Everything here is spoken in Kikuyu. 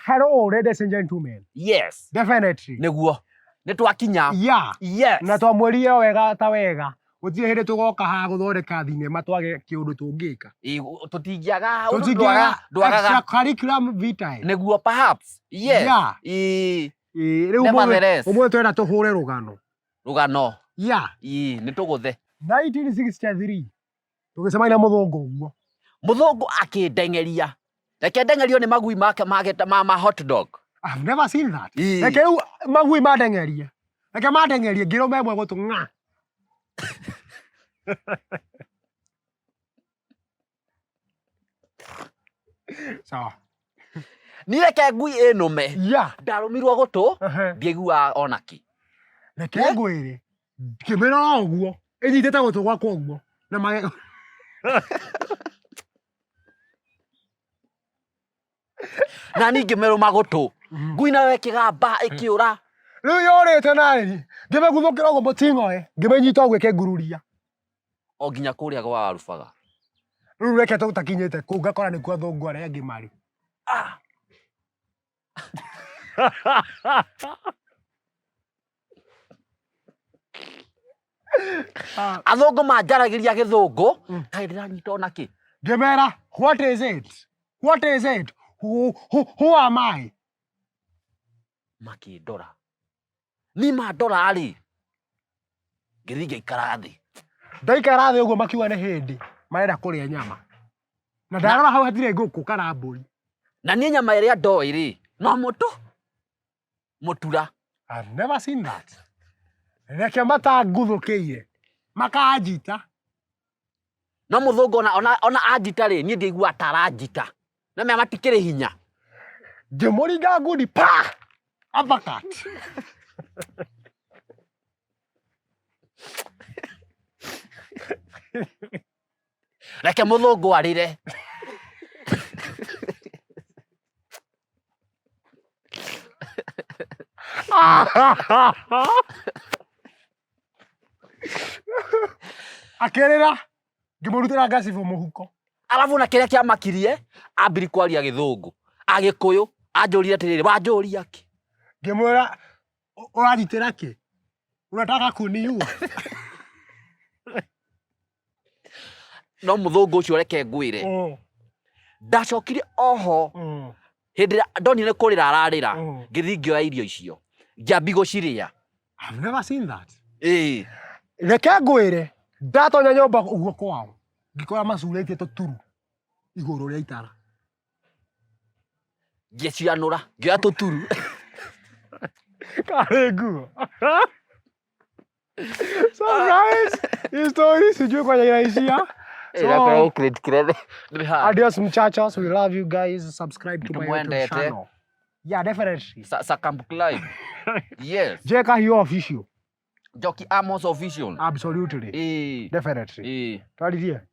Hello, ladies and gentlemen. Yes. Definitely. Nĩguo nĩ twakinya. Yeah. Yes. Na twamwĩrire wega ta wega. Gũtirĩ hĩndĩ tũgoka haha gũthondeka thinema twage kĩũndũ tũngĩka. Ĩ, tũtingĩaga ũndũ. Tũtingĩaga ndwagaga. Extracurriculum vitae. Nĩguo, perhaps, yes. Yeah. Ĩ. Ĩ, rĩu Nevertheless. ũmũthĩ twenda tũhũre rũgano. Rũgano. Yeah. Ĩ, nĩ tũgũthe. 1963 tũgĩcemania na mũthũngũ ũguo. Mũthũngũ akĩndengeria, reke ndengerio nĩ magui make ma hot dog. I've never seen that. Ĩ. Reke rĩu magui mandengerie. Reke mandengerie ngĩrũma ĩmwe gũtũ ng'a. Sawa. Niĩ reke ngui ĩnũme. Ndarũmirwo gũtũ. Ndiaiguaga ona kĩ. Reke ngwĩre. Ngĩmĩrora ũguo. Ĩnyitĩte gũtũ gwakwa ũguo. Na magego. Na niĩ ngĩmĩrũma gũtũ, ngui nayo ĩkĩgamba ĩkĩũra. Rĩu yũrĩte narĩ. Ngĩmĩguthũkĩra ũguo mũting'oe. Ngĩmĩnyita ũguo ĩkĩngururia. O nginya kũrĩa gwa Warubaga. Rĩu reke tũtakinyĩte kũu ngakora nĩkuo athũngũ arĩa angĩ marĩ. Ah. Ah. Athũngũ manjaragĩria gĩthũngũ. Kaĩ ndĩranyita ona kĩ? Ngĩmera, "What is it? What is it? Who am I?" Makĩndora, ni mandora rĩ, ngĩthiĩ ngĩikara thĩ. Ndaikara thĩ ũguo makiuga nĩ hĩndĩ marenda kũrĩa nyama. Na ndarora hau hatirĩ ngũkũ kana mbũri. Na niĩ nyama ĩrĩa ndoĩ rĩ, no mũtũ mũtura. I've never seen that. Reke matanguthũkĩire. Makanjita. No mũthũngũ ona anjita rĩ, niĩ ndiaigua ta aranjita na mea matikĩrĩ hinya. Ngĩmũringa ngundi pa! Uppercut. Reke mũthũngũ arĩre. Akĩrĩra ngĩmũrutĩra ngacibũ mũhuko. Arabu na kĩrĩa kĩamakirie, ambiri kwaria gĩthũngũ agĩkũyũ, anjũrire atĩrĩrĩ, wanjũria kĩ? Ngĩmwĩra, "Ũranyitĩra kĩ? Unataka kuniua?" No mũthũngũ ũcio, reke ngwĩre, ndacokire oho hĩndĩ ĩrĩa ndonire kũrĩra ararĩra, ngĩthiĩ ngĩoya irio icio ngĩambi gũcirĩa. I've never seen that. Ĩĩ. Reke ngwĩre, ndatonya nyũmba ũguo kwao ngĩkora macurĩtie tũturu igũrũ rĩa itara. Ngĩcianũra, ngĩoya tũturu. Karĩ nguo. So guys, hii story sijui kwenye inaishia. So, adios muchachos, we love you guys. Subscribe to my YouTube Nĩtũmwendete. channel. Yeah, definitely. Subscribe. Yes. J Kahiu Official. Njoki Amos Official. Absolutely. Ĩĩ. Definitely. Ĩĩ. Twaririe.